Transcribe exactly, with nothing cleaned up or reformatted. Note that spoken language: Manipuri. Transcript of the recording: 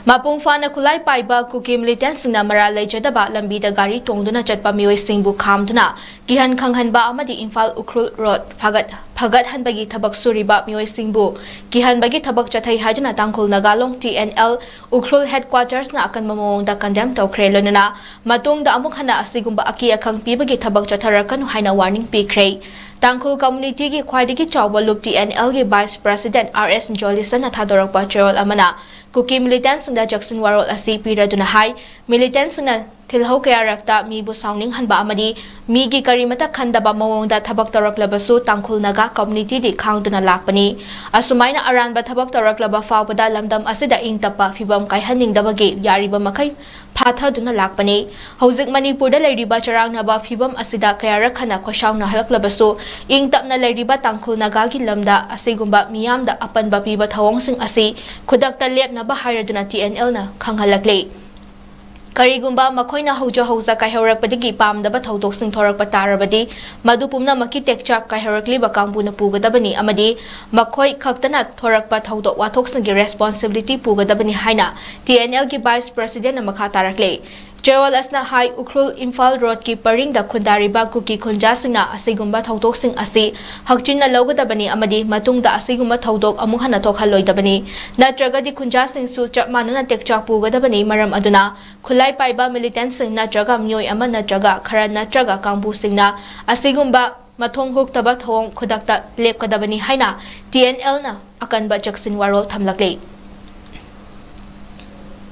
ꯃꯄꯨꯡ ꯐꯥꯅ ꯈꯨꯠꯂꯥꯏ ꯄꯥꯏꯕ ꯀꯨꯀꯤ ꯃꯤꯂꯤꯇꯦꯟꯁꯤꯡꯅ ꯃꯔꯥꯜ ꯂꯩꯖꯗꯕ ꯂꯝꯕꯤꯗ ꯒꯥꯔꯤ ꯇꯣꯡꯗꯨꯅ ꯆꯠꯄ ꯃꯤꯑꯣꯏꯁꯤꯡꯕꯨ ꯈꯥꯝꯗꯨꯅ ꯀꯤꯍꯟ ꯈꯪꯍꯟꯕ ꯑꯃꯗꯤ ꯏꯝꯐꯥꯜ ꯎꯈ꯭ꯔꯨꯜ ꯔꯣꯗ ꯐꯒꯠ-, ꯐꯒꯠꯍꯟꯕꯒꯤ ꯊꯕꯛ ꯁꯨꯔꯤꯕ ꯃꯤꯑꯣꯏꯁꯤꯡꯕꯨ ꯀꯤꯍꯟꯕꯒꯤ ꯊꯕꯛ ꯆꯠꯊꯩ ꯍꯥꯏꯗꯨꯅ ꯇꯥꯡꯈꯨꯜ ꯅꯥꯒꯥ ꯂꯣꯡ ꯇꯤ ꯑꯦꯟ ꯑꯦꯜ ꯎꯈ꯭ꯔꯨꯜ ꯍꯦꯗꯀ꯭ꯋꯥꯇꯔꯁꯅ ꯑꯀꯟꯕ ꯃꯑꯣꯡꯗ ꯀꯟꯗꯦꯝ ꯇꯧꯈ꯭ꯔꯦ꯫ ꯂꯣꯏꯅꯅ ꯃꯇꯨꯡꯗ ꯑꯃꯨꯛ ꯍꯟꯅ ꯑꯁꯤꯒꯨꯝꯕ ꯑꯀꯤ ꯑꯈꯪ ꯄꯤꯕꯒꯤ ꯊꯕꯛ ꯆꯠꯊꯔꯛꯀꯅꯨ ꯍꯥꯏꯅ ꯋꯥꯔꯅꯤꯡ ꯄꯤꯈ꯭ꯔꯦ꯫ ꯇꯥꯡꯈꯨꯜ ꯀꯝꯃꯨꯅꯤꯇꯤꯒꯤ ꯈ꯭ꯋꯥꯏꯗꯒꯤ ꯆꯥꯎꯕ ꯂꯨꯞ ꯇꯤ ꯑꯦꯟ ꯑꯦꯜꯒꯤ ꯚꯥꯏꯁ ꯄ꯭ꯔꯦꯁꯤꯗꯦꯟꯠ ꯑꯥꯔ ꯑꯦꯁ ꯖꯣꯂꯤꯁꯟꯅ ꯊꯥꯗꯣꯔꯛꯄ ꯆꯦꯔꯣꯜ ꯑꯃꯅ ꯀꯨꯀꯤ ꯃꯤꯂꯤꯇꯦꯟꯁꯤꯡꯗ ꯆꯦꯛꯁꯤꯟ ꯋꯥꯔꯣꯜ ꯑꯁꯤ ꯄꯤꯔꯗꯨꯅ ꯍꯥꯏ, ꯃꯤꯂꯤꯇꯦꯟꯁꯤꯡꯅ ꯊꯤꯜꯍꯧ ꯀꯌꯥꯔꯛꯇ ꯃꯤꯕꯨ ꯁꯥꯎꯅꯤꯡꯍꯟꯕ ꯑꯃꯗꯤ ꯃꯤꯒꯤ ꯀꯔꯤꯃꯇ ꯈꯟꯗꯕ ꯃꯑꯣꯡꯗ ꯊꯕꯛ ꯇꯧꯔꯛꯂꯕꯁꯨ ꯇꯥꯡꯈꯨꯜ ꯅꯥꯒꯥ ꯀꯝꯃꯨꯅꯤꯇꯤꯗꯤ ꯈꯥꯡꯗꯨꯅ ꯂꯥꯛꯄꯅꯤ꯫ ꯑꯁꯨꯃꯥꯏꯅ ꯑꯔꯥꯟꯕ ꯊꯕꯛ ꯇꯧꯔꯛꯂꯕ ꯐꯥꯎꯕꯗ ꯂꯝꯗꯝ ꯑꯁꯤꯗ ꯏꯪ ꯇꯞꯄ ꯐꯤꯕꯝ ꯀꯥꯏꯍꯟꯅꯤꯡꯗꯕꯒꯤ ꯌꯥꯔꯤꯕ ꯃꯈꯩ ꯐꯥꯊꯗꯨꯅ ꯂꯥꯛꯄꯅꯤ꯫ ꯍꯧꯖꯤꯛ ꯃꯅꯤꯄꯨꯔꯗ ꯂꯩꯔꯤꯕ ꯆꯔꯥꯡꯅꯕ ꯐꯤꯕꯝ ꯑꯁꯤꯗ ꯀꯌꯥꯔꯛ ꯍꯟꯅ ꯈꯣꯏꯁꯥꯎꯅꯍꯜꯂꯛꯂꯕꯁꯨ ꯏꯪ ꯇꯞꯅ ꯂꯩꯔꯤꯕ ꯇꯥꯡꯈꯨꯜ ꯅꯥꯒꯥꯒꯤ ꯂꯝꯗ ꯑꯁꯤꯒꯨꯝꯕ ꯃꯤꯌꯥꯝꯗ ꯑꯄꯟꯕ ꯄꯤꯕ ꯊꯧꯑꯣꯡꯁꯤꯡ ꯑꯁꯤ ꯈꯨꯗꯛꯇ ꯂꯦꯞꯅꯕ ꯍꯥꯏꯔꯗꯨꯅ ꯇꯤ ꯑꯦꯟ ꯑꯦꯜꯅ ꯈꯪꯍꯜꯂꯛꯂꯤ꯫ ꯀꯔꯤꯒꯨꯝꯕ ꯃꯈꯣꯏꯅ ꯍꯧꯖ ꯍꯧꯖ ꯀꯥꯏꯍꯧꯔꯛꯄꯗꯒꯤ ꯄꯥꯝꯗꯕ ꯊꯧꯗꯣꯛꯁꯤꯡ ꯊꯣꯔꯛꯄ ꯇꯥꯔꯕꯗꯤ ꯃꯗꯨ ꯄꯨꯝꯅꯃꯛꯀꯤ ꯇꯦꯛꯆꯥꯛ ꯀꯥꯏꯍꯧꯔꯛꯂꯤꯕ ꯀꯥꯡꯕꯨꯅ ꯄꯨꯒꯗꯕꯅꯤ ꯑꯃꯗꯤ ꯃꯈꯣꯏ ꯈꯛꯇꯅ ꯊꯣꯔꯛꯄ ꯊꯧꯗꯣꯛ ꯋꯥꯊꯣꯛꯁꯤꯡꯒꯤ ꯔꯦꯁꯄꯣꯟꯁꯤꯕꯤꯂꯤꯇꯤ ꯄꯨꯒꯗꯕꯅꯤ ꯍꯥꯏꯅ ꯇꯤ ꯑꯦꯟ ꯑꯦꯜꯒꯤ ꯚꯥꯏꯁ ꯄ꯭ꯔꯦꯁꯤꯗꯦꯟꯠꯅ ꯃꯈꯥ ꯇꯥꯔꯛꯂꯤ꯫ ꯆꯦꯔꯣꯜ ꯑꯁꯤꯅ ꯍꯥꯏ, ꯎꯈ꯭ꯔꯨꯜ ꯏꯝꯐꯥꯜ ꯔꯣꯗꯀꯤ ꯄꯔꯤꯡꯗ ꯈꯨꯟꯗꯥꯔꯤꯕ ꯀꯨꯀꯤ ꯈꯨꯟꯖꯥꯁꯤꯡꯅ ꯑꯁꯤꯒꯨꯝꯕ ꯊꯧꯗꯣꯛꯁꯤꯡ ꯑꯁꯤ ꯍꯛꯆꯤꯟꯅ ꯂꯧꯒꯗꯕꯅꯤ ꯑꯃꯗꯤ ꯃꯇꯨꯡꯗ ꯑꯁꯤꯒꯨꯝꯕ ꯊꯧꯗꯣꯛ ꯑꯃꯨꯛ ꯍꯟꯅ ꯊꯣꯛꯍꯜꯂꯣꯏꯗꯕꯅꯤ꯫ ꯅꯠꯇ꯭ꯔꯒꯗꯤ ꯈꯨꯟꯖꯥꯁꯤꯡꯁꯨ ꯆꯞ ꯃꯥꯟꯅꯅ ꯇꯦꯛꯆꯥꯛ ꯄꯨꯒꯗꯕꯅꯤ꯫ ꯃꯔꯝ ꯑꯗꯨꯅ ꯈꯨꯠꯂꯥꯏ ꯄꯥꯏꯕ ꯃꯤꯂꯤꯇꯦꯟꯁꯤꯡ ꯅꯠꯇ꯭ꯔꯒ ꯃꯤꯑꯣꯏ ꯑꯃ ꯅꯠꯇ꯭ꯔꯒ ꯈꯔ ꯅꯠꯇ꯭ꯔꯒ ꯀꯥꯡꯕꯨꯁꯤꯡꯅ ꯑꯁꯤꯒꯨꯝꯕ ꯃꯊꯣꯡ ꯍꯨꯛꯇꯕ ꯊꯧꯑꯣꯡ ꯈꯨꯗꯛꯇ ꯂꯦꯞꯀꯗꯕꯅꯤ ꯍꯥꯏꯅ ꯇꯤ ꯑꯦꯟ ꯑꯦꯜꯅ ꯑꯀꯟꯕ ꯆꯦꯛꯁꯤꯟ ꯋꯥꯔꯣꯜ ꯊꯝꯂꯛꯂꯤ꯫